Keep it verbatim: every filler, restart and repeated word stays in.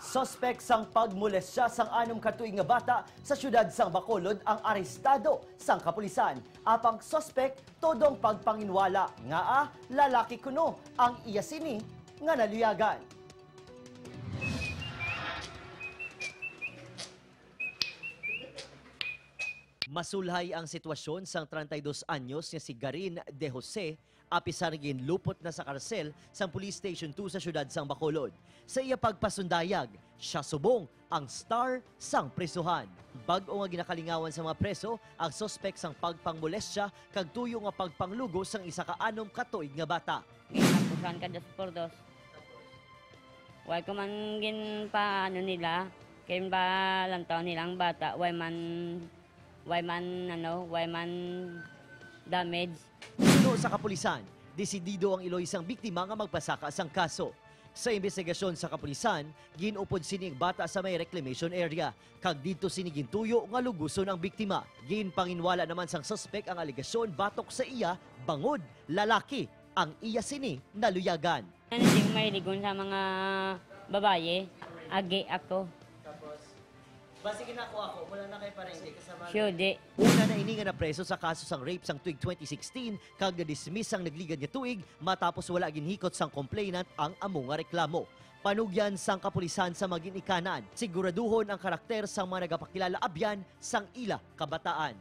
Suspek sang pagmolestya sang anom ka tuig nga bata sa siyudad sang Bacolod ang arestado sang kapulisan. Apang suspek todong pagpanginwala nga, ah, lalaki kuno ang iya sini nga naluyagan. Masulhay ang sitwasyon sang treinta y dos anyos nga si Garin De Jose, apisar ginlupot na sa karsel sang Police Station two sa siyudad sang Bacolod. Sa iya pagpasundayag, siya subong ang star sang prisuhan. Bag-o nga ginakalingawan sa mga preso ang suspek sang pagpangmolestya kag tuyo nga pagpanglugo sang isa ka anom ka tuig nga bata. Ginapusan ka dos por dos. Why ko man ginpaano nila, kay ba lantaw nila ang bata, why man, why man, ano, why man damage. Suno sa kapulisan, desidido ang iloy sang biktima nga magpasaka sang kaso. Sa imbestigasyon sa kapulisan, ginupod sini ang bata sa may reclamation area, kag didto sini gintuyo nga luguson ang biktima. Ginpanginwala naman sang suspek ang alegasyon batok sa iya, bangod lalaki ang iya sini naluyagan. Ano, di ko mahilig sa mga babaye. Agi ako. Tapos, basi ginako ako, wala na kay parengge, kasama na. Sure, di. Una na ini nga napreso sa kaso sang rape sang tuig twenty sixteen, kag na-dismiss sang nagligad nga tuig matapos wala ginhikot sang complainant ang amo nga reklamo. Panugyan sang kapulisan sa mga ginikanan, siguraduhon ang karakter sang mga nagapakilala abyan sang ila kabataan.